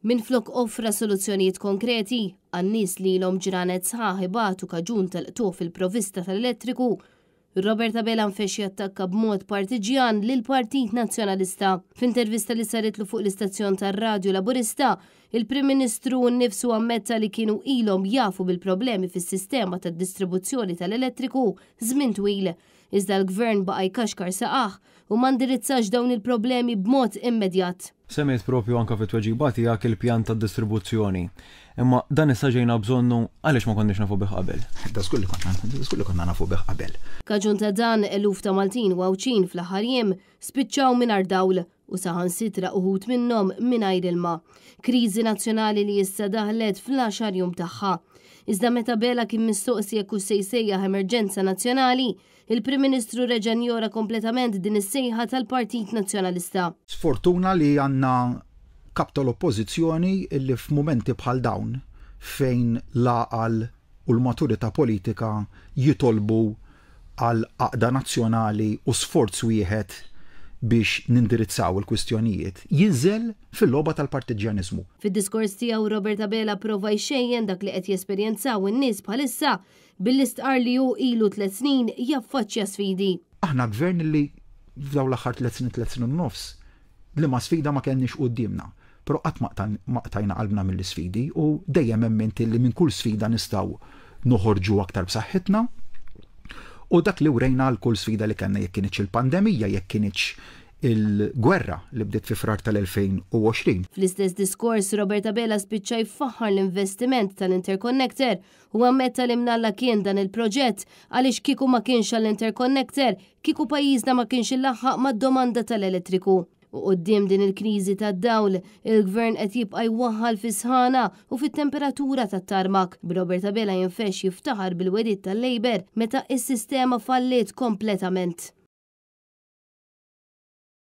Minflok offra soluzzjonijiet konkreti għan-nies li ilhom ġranet sħaħ ibatu kaġun tal-qtugħ fil-provvista tal-elettriku, Robert Abela nfexx jattakka b'mod partiġjan lill-Partit Nazzjonalista. F'intervista li saritlu fuq l-istazzjon tar-radju Laburista, il-Prim Ministru nnifsu ammetta li kienu ilhom jafu bil-problemi fis-sistema tad-distribuzzjoni tal-elettriku żmien twil, iżda l-Gvern baqa' jkaxkar saqajh u ma ndirizzax dawn il-problemi b'mod immedjat. Semmejt propju anke fit-tweġiba tiegħek il-pjan tad-distribuzzjoni. Imma dan issa ġejna bżonnu għaliex ma konniex nafu bih qabel? Da żgur li konna, żgur li konna nafu bih qabel. Kaġun ta' dan, eluf ta' Maltin u Għawdxin fl-aħħar jiem spiċċaw mingħajr dawl u saħansitra uħud minnhom mingħajr ilma. Kriżi nazzjonali li issa daħlet fl-għaxar jum tagħha. Iżda meta Abela kien mistoqsi jekk hux se jsejjaħ emerġenza nazzjonali, il-Prim Ministru reġa' njora kompletament din is-sejħa tal-Partit Nazzjonalista. Sfortuna li għandna Kap tal-Oppożizzjoni li f'mumenti bħal dawn fejn l-għaqal u l-maturità politika jitolbu għal għaqda nazzjonali u sforz wieħed biex nindirizzaw il-kwistjonijiet, jinżel fil-logħba tal-partiġġjaniżmu. Fid-diskors tiegħu Robert Abela prova jxejjen dak li qed jesperjenzaw in-nies bħalissa billi stqarr li hu ilu tliet snin jaffaċċja sfidi. Aħna gvern li f'dawn l-aħħar tliet snin, tliet snin u nofs, liema sfida ma kellniex quddiemna. Però qatt ma qtajna qalbna mill-isfidi u dejjem emmint li minn kull sfida nistgħu noħorġu aktar b'saħħitna. U dak li wrejna għal kull sfida li kellna jekk kinitx il-pandemija, jekk kinitx il-gwerra li bdiet fi Frar tal-2020. Fl-istess diskors, Robert Abela spiċċa jfaħħar l-investiment tal-Interconnector u ammetta li mnalla kien dan il-proġett għaliex kieku ma kienx għall-Interconnector, kieku pajjiżna ma kienx ilaħħaq mad-domanda tal-elettriku. U quddiem din il-kriżi tad-dawl, il-Gvern qed jibqa' jwaħħal fis-sħana u fit-temperatura tat-tarmak, b'Robert Abela jinfexx jiftaħar bil-wegħdiet tal-Labour meta s-sistema falliet kompletament.